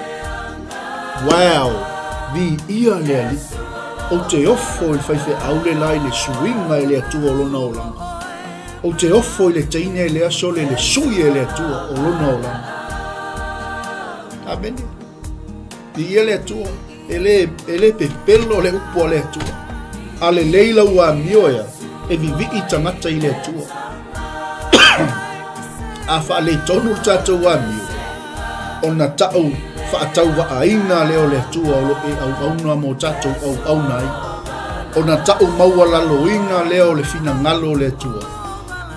Wow! Viia le Alii! Ou te ofo i le faifeau le la i le suiga e le Atua o lona olaga. Ou te ofo i le teine lea sole le sui e le Atua o lona olaga. Amene. Viia le Atua. E le, e le pepelo le upu a le Atua. A lelei lau amio ea, e vivii tagata i le Atua. A faaletonu le tatou amio, ona ta'u faatauvaaina lea o le Atua o lo o e auauna mo tatou auauna ai. Ona ta'u maualaloina lea o le finagalo o le Atua,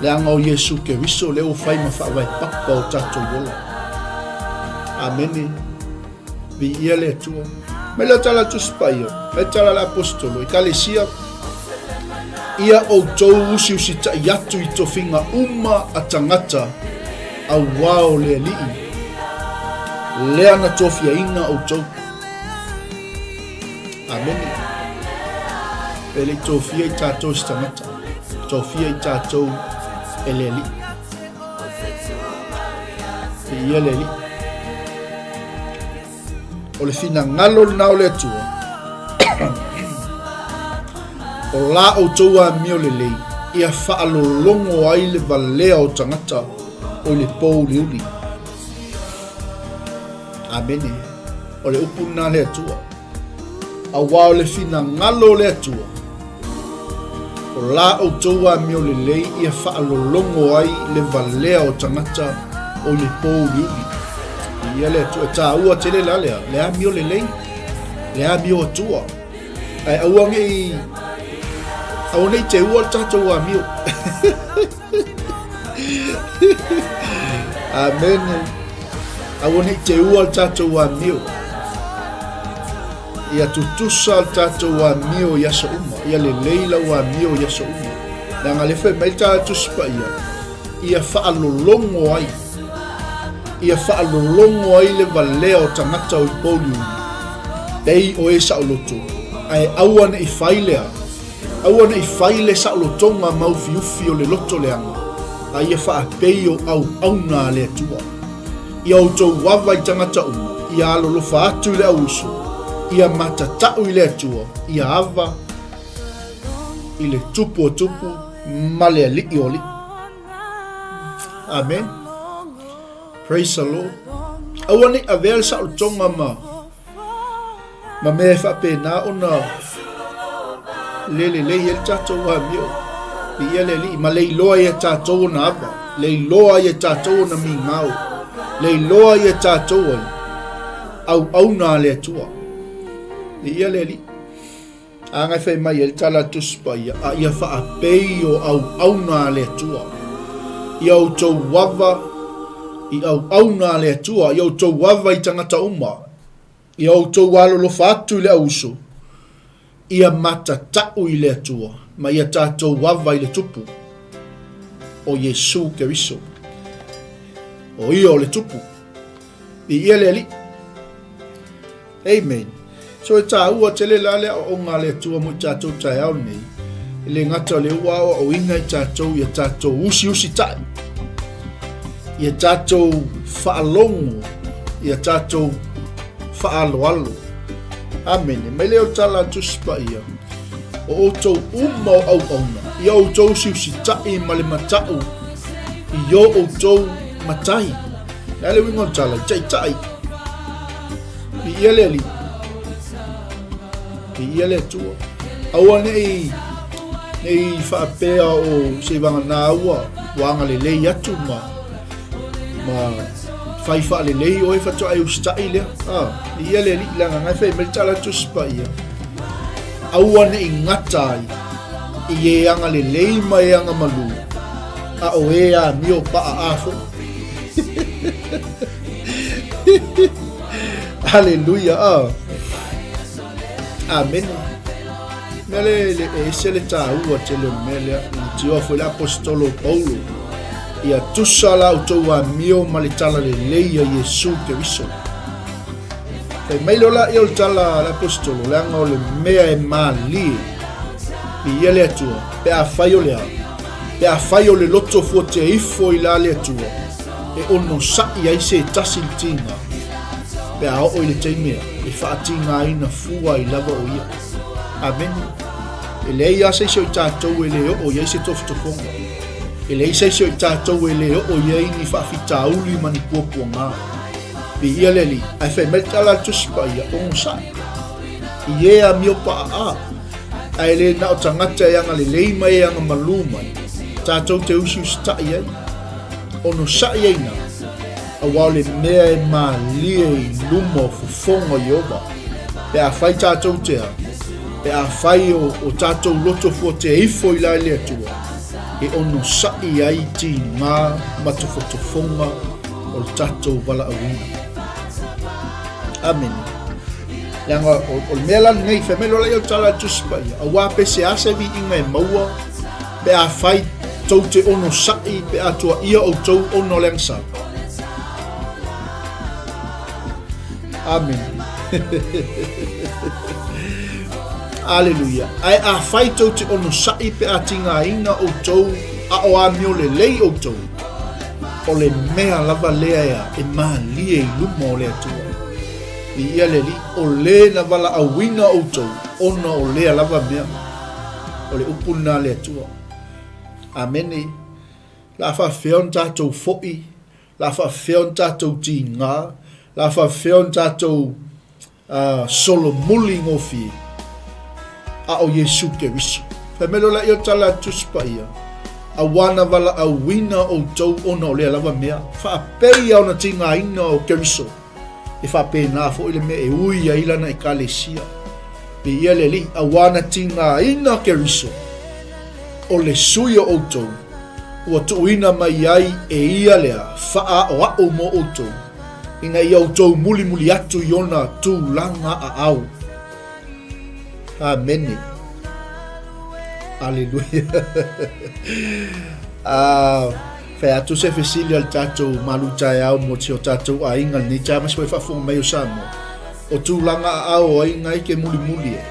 leaga o Iesu Keriso lea ua fai ma faavae papa o tatou ola. Amene. Viia le Atua. Mai lea tala Tusi Paia, mai tala le Aposetolo, Ekalesia, ia outou usiusitaʻi atu i tofiga uma a tagata auā o le Alii, lea na tofiaina outou. Amene. E le i tofia i tatou se tagata, tofia i tatou e le Alii. Viia le Alii. O le finagalo lena o le Atua. O la outou amio lelei, ia faalologo ai le valea o tagata o i le pōuliuli. Amene. O le upu lena a le Atua. Auā o le finagalo o le Atua, o la outou amio lelei ia faalologo ai le valea o tagata o i le pōuliuli. Ia le Atua, e tāua tele la lea, le amio lelei, le amio Atua. Ae aua ne i, aua ne i teua le tatou amio. Amene. Aua ne i teua le tatou amio. Ia tutusa le tatou amio i aso uma, ia lelei lau amio i aso uma. Leaga o lea fai mai le Tala Tusi Paia, ia faalologo ai, ia faalologo ai le valea o tagata o i pouliuli, pei o e saoloto, ae aua ne i fai lea, aua ne i fai le saolotoga ma ufiufi o le loto leaga, a ia faapei o auauna a le Atua. Ia outou ava i tagata uma, ia alolofa atu i le auuso, ia matatau i le Atua, ia ava i le Tupu o tupu ma le Alii o alii. Amen. Praise the Lord. Aua ne i avea le saolotoga ma ma mea e faapena ona le lelei ai le tatou amio. Viia le Alii, ma le iloa ai e tatou ona ava, le iloa ai e tatou ona migao, le iloa ai e tatou ai auauna a le Atua. Viia le Alii. A ngai fai mai ai le tala a le Tusi Paia, a ia faapei o auauna a le Atua. Ia outou ava i auauna a le Atua, ia outou ava i tagata uma, Ia outou alolofa atu i le auuso, ia matatau i le Atua, ma ia tatou ava i le Tupu, o Iesu Keriso. O ia o le Tupu. Viia le Alii. Amen. So e tāua tele la le aoaoga a le Atua mo i tatou taeao nei. E le gata o lea ua aoaoina i tatou ia tatou usiusitai, ia tatou faalogo, ia tatou faaaloalo. Amene. Mai lea o le tala a le Tusi Paia, o outou uma o auauna, ia outou usiusitai ma le matau i o outou matai. Le a le uiga o le tala, i taitai. Viia le Alii. Viia le Atua. Aua ne i ne i faapea o seivagana ua ua agalelei atu ma ma fai faalelei oe faatoa e usitai lea. Ah, viia le Alii leaga ngai fai mai le tala Tusi Paia. Aua ne i gata ai i e agalelei ma e agamalu, a o e amio paa a foi. Aleluia. Ah. Amene. Mea le, le e ese le tāua tele o le mea lea. Na tioa foi le apostolo o Paulo. Ia tusa la outou amio ma le tala lelei a Iesu Keriso. Fai mai leo la ia o le tala a le apostolo, leaga o le mea e malie i ia le Atua, pe afai o le a, pe afai o le loto fuatea ifo i la le Atua, e onosai ai se tasi le tiga, pe a oo i le taimi ea, e faatigaina fua ai lava o ia. Amene. E leai lava se isi o i tatou e le oo i ai se tofotofoga. E leai se isi o i tatou e le oo i ai ni faafitauli ma ni puapuaga. Viia le Alii, ae fai mai le tala a le Tusi Paia, onosai. I e amio paaa, ae le na o tagata e agalelei ma e agamalu mai, tatou te usiusitai ai. Onosai ai na, aua o le mea e malie i luma o fofoga o Ieova, pe afai tatou te a, pe afai o, o tatou loto fuatea ifo i la i le Atua, e onosai ai tigā ma tofotofoga o le tatou valaauina. Amene. Leaga o, o le mea la lenei, fai mai loa laia o le tala a le Tusi Paia, aua pe se a se viiga e maua, Pe afai tou te onosai pe a tuaia outou ona o le agasala. Amene. Aleluia. Ae afai tou te onosai pe a tigaina outou a o amio lelei outou, o le mea lava lea ea e malie i luma o le Atua. Viia le Alii, o le na valaauina outou ona o lea lava mea. O le upu lena a le Atua. Amene. La faafefea ona tatou foi, la faafefea ona tatou tiga, la faafefea ona tatou uh, solomuli gofie, a o Iesu Keriso. Fai mai loa laia o tala a Tusi Paia, auā na valaauina outou ona o lea lava mea, faapei ona tigaina o Keriso. E faapena foi le mea e ui ai lana Ekalesia. Viia le Alii, auā na tigaina Keriso, o le sui o outou, ua tuuina mai ai e ia lea faaoao mo outou, ina ia outou mulimuli atu i ona tulaga aao. Amene. Aleluia. Ah, fai atu se fesili a le tatou malu taeao mo si o tatou aiga lenei taeao ma se foi faafofoga mai o Samoa. O tulaga aao o ai ngai ke mulimuli e.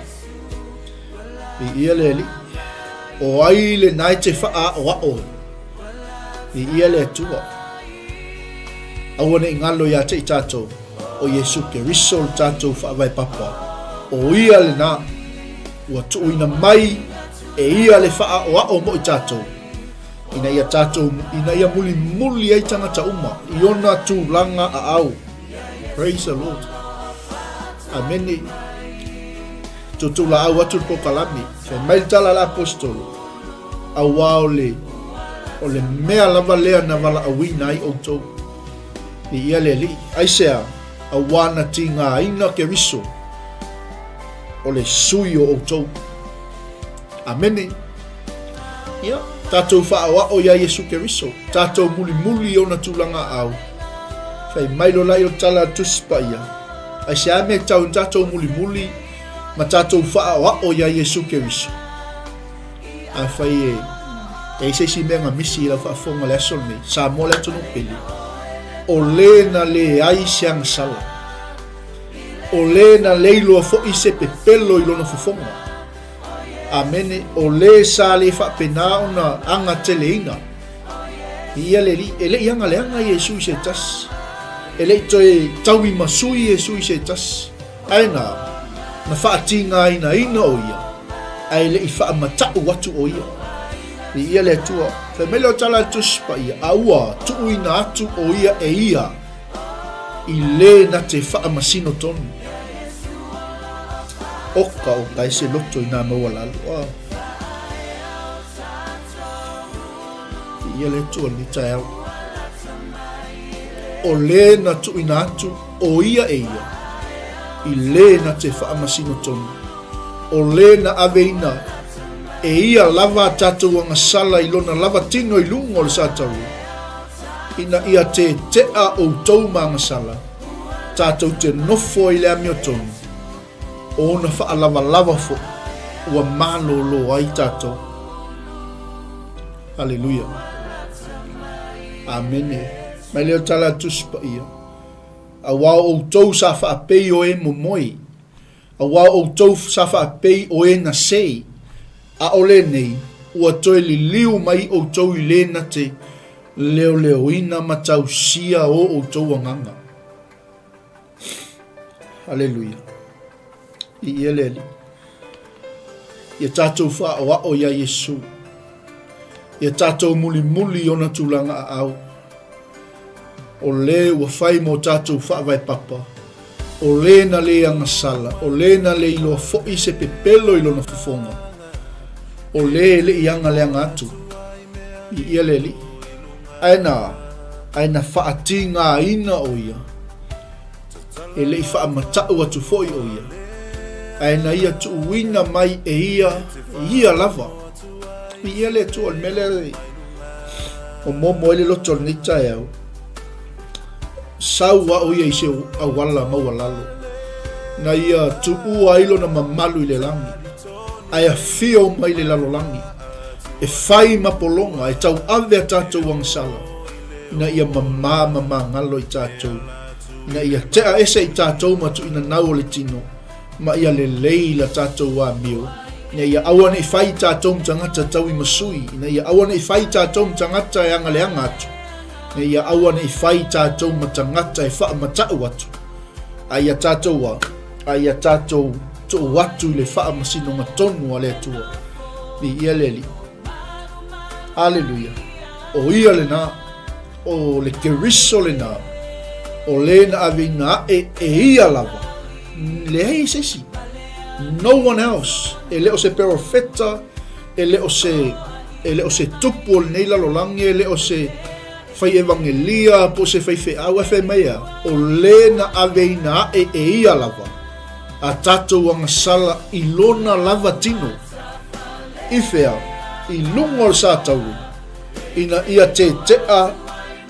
I ia le alii. O ai le nae te faaoao. I ia le Atua. Aua ne i galo iā te i tatou, o Iesu Keriso le tatou faavae papa. O ia lena ua tuuina mai e ia le faaoao mo i tatou, ina ia tatou, ina ia mulimuli ai tagata uma i ona tulaga aao. Praise the Lord. Amene. Tutulaau atu le polokalame. Fai mai le tala a le Aposetolo, auā o le, o le mea lava lea na valaauina ai outou. Viia le Alii. Aisea? Auā na tigāina Keriso, o le sui o outou. Amene. Ia, tatou faaoao iā Iesu Keriso, tatou mulimuli i ona tulaga aao. Fai mai lola i o tala a Tusi Paia, aisea mea e tau ina tatou mulimuli ma tatou faaoao iā Iesu Keriso? Afai e i ai se isi mea na misi i lau faafofoga i le aso lenei, Samoa le atunuu pele, o le na leai se agasala, o le na leiloa foi se pepelo i lona fofoga. Amene, o le sa le faapena ona agateleina. Ia le Alii, e le i agaleaga Iesu i se tasi, e le i toe tauimasui Iesu i se tasi, ae na, na faatigainaina o ia, ae le i faamatau atu o ia. Viia le Atua. Fai mai lea o tala a le Tusi Paia, a ua tuuina atu o ia e ia i le na te faamasino tonu. Oka oka e se loto i nā maualalo. Oh. Viia le Atua lenei taeao. O le na tuuina atu o ia e ia, i le na te faamasino tonu. O le na aveina e ia lava a tatou agasala i lona lava tino i luga o le sataua, ina ia tetea outou ma agasala, tatou te nofo ai i le amiotonu, o ona faalavalava foi ua malōlō ai tatou. Aleluia. Amene. Mai lea o tala a Tusi Paia. Auā o outou sa faapei o e momoe, auā o outou sa faapei o e na sei, a o lenei, ua toe liliu mai outou i le na te leoleoina ma tausia o outou agaga. Aleluia. Viia le Alii. Ia tatou faaoao iā Iesu. Ia tatou mulimuli i ona tulaga aao. O le ua fai mo tatou faavae papa. O le na le agasala, o le na le iloa foi se pepelo i lona fofoga. O le e le i agaleaga atu. Viia le Alii. Ae na, ae na faatigaina o ia. E le i faamatau atu foi o ia, ae na ia tuuina mai e ia, ia lava. Viia le Atua, o le mea lea o momo ai le loto o lenei taeao. Sau a o ia i se auala maualalo, na ia tuua ai lona mamalu i le lagi, ae afio mai le lalolagi, e fai ma pologa, e tauave a tatou agasala, ina ia mamā ma magalo i tatou. Ina ia tea ese i tatou ma tuuinanau o le tino, ma ia lelei la tatou amio, ina ia aua ne i fai i tatou ma tagata tauimasui, ina ia aua ne i fai i tatou ma tagata e agaleaga atu, ina ia aua ne i fai i tatou ma tagata e faamatau atu, a ia tatou a, a ia tatou tuu atu i le faamasinoga tonu a le Atua. Viia le Alii. Aleluia. O ia lena. O le Keriso lena, o le na aveina aʻe e ia lava, leai se isi. No one else. E le o se perofeta, e le o se, e le o se tupu o lenei lalolagi, e le o se fai evangelia, po o se faifeau, ae fai mai e a? O le na aveina aʻe e ia lava, a tatou agasala i lona lava tino. I whea? I luga o le satauri. Ina ia tetea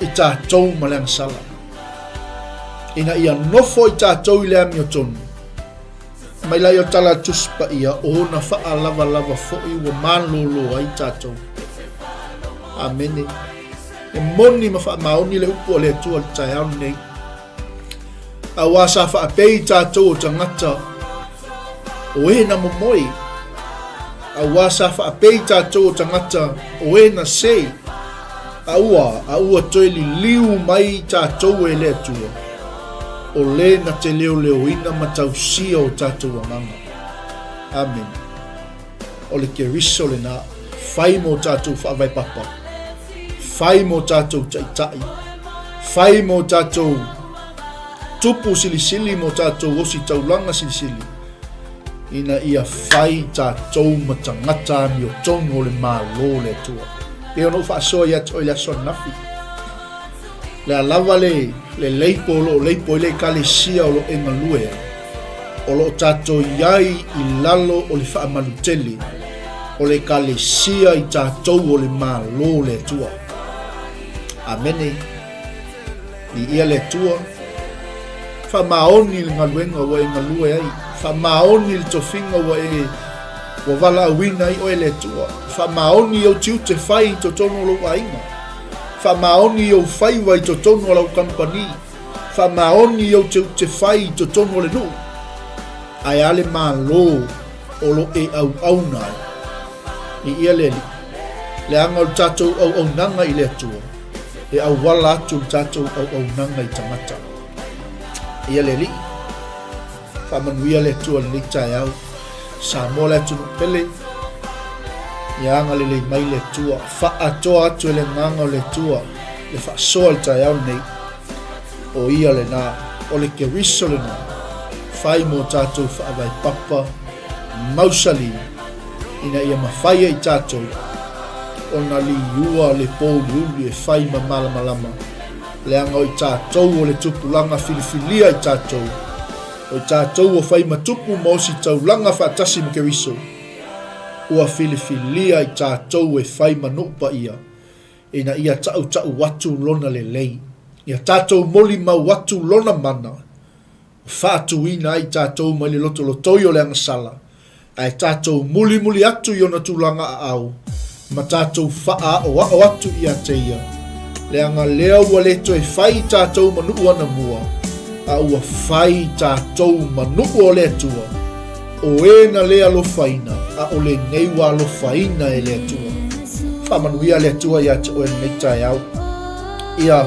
i tatou ma le agasala. Ina ia nofo i tatou i le amiotonu. Mai laia o le Tala a le Tusi Paia, o ona faalavalava foi ua malolo ai tatou. Amene. E moni ma faamaoni le upu a le Atua i le taeao lenei. Auā sa faapei tatou o tagata o e na momoe. Auā sa faapei tatou o tagata o e na sei. A ua, a ua toe liliu mai tatou e le Atua, o le na te leoleoina ma tausia o tatou agaga. Amene. O le Keriso lena, fai mo tatou faavae papa, fai mo tatou taitai, fai mo tatou tupu silisili, mo tatou ositaulaga silisili, ina ia fai tatou ma tagata amiotonu o le Malo o le Atua. Pei ona ou faasoa ia te oe i le aso ananafi, le a lava le, le leipo o lo o leipo ai le Ekalesia o lo o e galue ai, o lo o tatou i ai i lalo o le faamalu tele o le Ekalesia i tatou o le Malo o le Atua. Amene. Viia le Atua. Faamaoni le galuega ua e galue ai. Faamaoni le tofiga ua e ua valaauina ai oe e le Atua. Faamaoni i ou tiute fai i totonu o lou aiga. Faamaoni i ou faiva i totonu o lau kamupani. Faamaoni i ou tiute fai i totonu o le nuu. Ae a le Malo o lo e auauna ai. Viia le Alii. Leaga o le tatou auaunaga i le Atua, e auala atu le tatou auaunaga i tagata. Ia le Alii, faamanuia le Atua i lenei taeao. Samoa le atunuu pele, ia agalelei mai le Atua, faaatoa atu e le agaga o le Atua le faasoa i le taeao lenei. O ia lena, o le Keriso lena, fai mo tatou faavae papa mausali ina ia mafai ai tatou ona liua le pōuliuli e fai ma malamalama, leaga o i tatou o le tupulaga filifilia i tatou, o i tatou o fai ma tupu ma ositaulaga faatasi ma Keriso, ua filifilia i tatou e fai ma nuu paia, ina ia taʻutaʻu atu Lona lelei, ia tatou molimau atu Lona mana, ua faatuina ai tatou mai le lotolotoi o le agasala, ae tatou mulimuli atu i ona tulaga aao, ma tatou faaaoao atu ia te ia, leaga lea ua le toe fai tatou ma nuu anamua, a ua fai tatou ma nuu o le Atua, o e na le alofaina, a o lenei ua alofaina e le Atua. Faamanuia le Atua ia te oe lenei taeao. Ia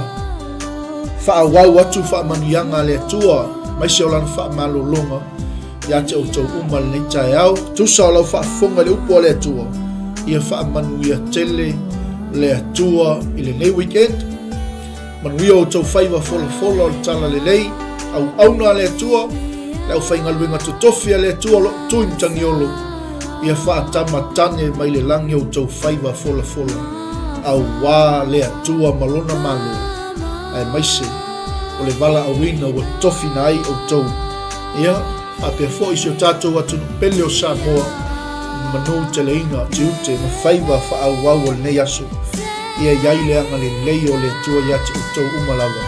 faaauau atu faamanuiaga a le Atua, aemaise o Lana faamalologa ia te outou uma lenei taeao. Tusa o lau faafofoga i le upu a le Atua, ia faamanuia tele le Atua i lenei weekend. Manuia outou faiva folafola o le tala lelei, auauna a le Atua, le aufaigaluega totofi a le Atua o lo o tui matagiolo, ia faatamatane mai le lagi outou faiva folafola, auā le Atua ma Lona Malo, aemaise o le valaauina ua tofina ai outou. Ia, faapea foi si o tatou atunuu pele o Samoa, manu teleina, tiute ma faiva faaauau o lenei aso. Ia i ai le agalelei o le Atua ia te outou uma lava.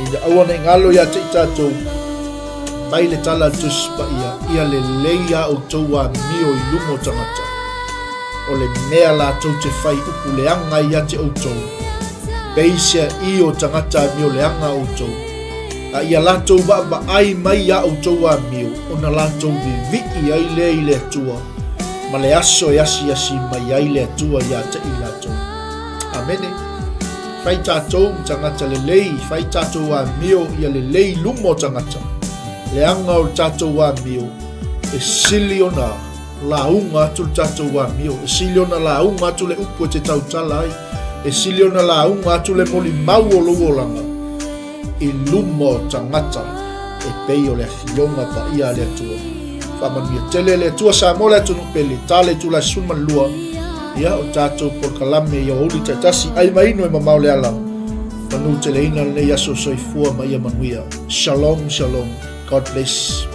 Ina aua ne i galo ia te i tatou, mai le tala a le Tusi Paia, ia lelei a outou amio i luma o tagata. O le mea latou te fai upu leaga ai ia te outou, peiseai o tagata amio leaga outou, a ia latou vaavaai mai iā outou amio, ona latou vivii ai lea i le Atua, ma le aso e asiasi mai ai le Atua ia te i latou. Amene. Fai tatou ma tagata lelei, fai tatou amio ia lelei i luma o tagata. Leaga o le tatou amio, e sili ona lauga atu le tatou amio, e sili ona lauga atu le upu e te tautala ai, e sili ona lauga atu le molimau o lou olaga i luma o tagata e pei o le Afioga Paia a le Atua. Faamanuia tele le Atua Samoa le atunuu pele, ta le itula 12, ia o tatou polokalame i aoauli taitasi, ai ma inu e mamao le ala, manu teleina lenei aso soifua ma ia manuia. Shalom, shalom. God bless.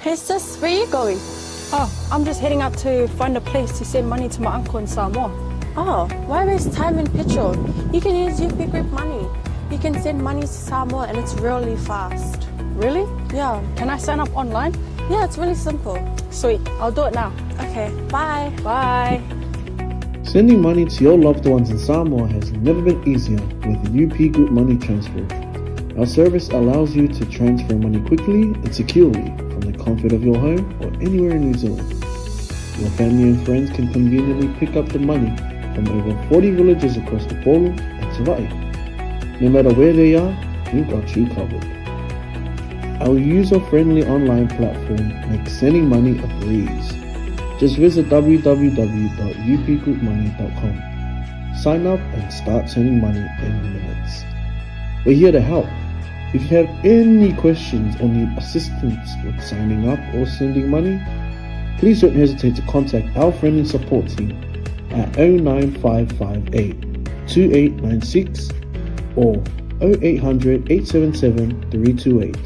Hey sis, where are you going? Oh, I'm just heading out to find a place to send money to my uncle in Samoa. Oh, why waste time and petrol? You can use UP Group Money. You can send money to Samoa and it's really fast. Really? Yeah. Can I sign up online? Yeah, it's really simple. Sweet, I'll do it now. Okay, bye. Bye. Sending money to your loved ones in Samoa has never been easier with UP Group Money Transfer. Our service allows you to transfer money quickly and securely from the comfort of your home or anywhere in New Zealand. Your family and friends can conveniently pick up the money from over 40 villages across Upolu and Savai'i. No matter where they are, we've got you covered. Our user-friendly online platform makes sending money a breeze. Just visit www.upgroupmoney.com. Sign up and start sending money in minutes. We're here to help. If you have any questions or need assistance with signing up or sending money, please don't hesitate to contact our friendly support team at 09558 2896 or 0800 877 328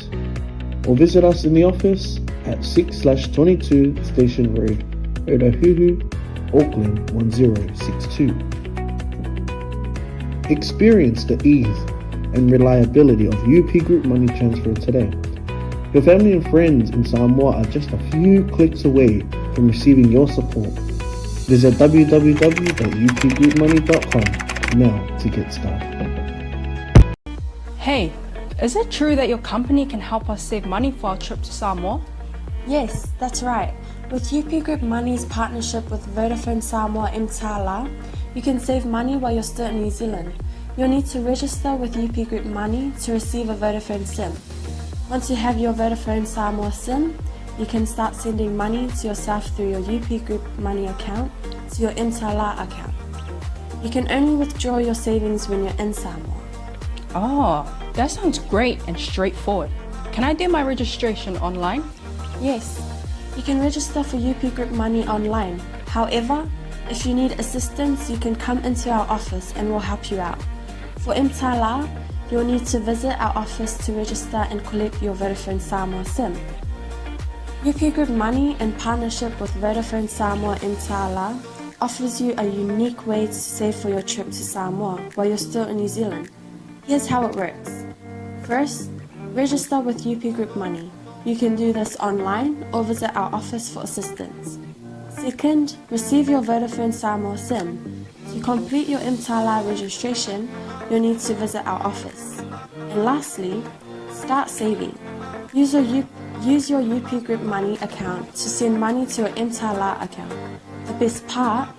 or visit us in the office at 6 22 Station Road, Otahuhu, Auckland 1062. Experience the ease and reliability of UP Group Money Transfer today. Your family and friends in Samoa are just a few clicks away from receiving your support. Visit www.upgroupmoney.com now to get started. Hey, is it true that your company can help us save money for our trip to Samoa? Yes, that's right. With UP Group Money's partnership with Vodafone Samoa Mtala, you can save money while you're still in New Zealand. You'll need to register with UP Group Money to receive a Vodafone SIM. Once you have your Vodafone Samoa SIM, you can start sending money to yourself through your UP Group Money account to your Mtala account. You can only withdraw your savings when you're in Samoa. Oh, that sounds great and straightforward. Can I do my registration online? Yes, you can register for UP Group Money online. However, if you need assistance, you can come into our office and we'll help you out. For Mtala, you'll need to visit our office to register and collect your Vodafone Samoa SIM. UP Group Money, in partnership with Vodafone Samoa Mtala, offers you a unique way to save for your trip to Samoa while you're still in New Zealand. Here's how it works. First, register with UP Group Money. You can do this online or visit our office for assistance. Second, receive your Vodafone Samoa SIM. To complete your Mtala registration, you'll need to visit our office. And lastly, start saving. Use your, U- use your UP Group Money account to send money to your Mtala account. The best part,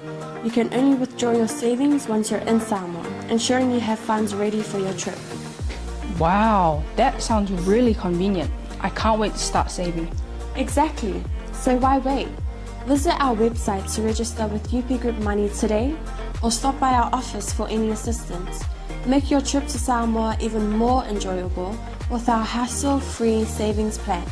you can only withdraw your savings once you're in Samoa, ensuring you have funds ready for your trip. Wow, that sounds really convenient. I can't wait to start saving. Exactly. So why wait? Visit our website to register with UP Group Money today or stop by our office for any assistance. Make your trip to Samoa even more enjoyable with our hassle-free savings plan.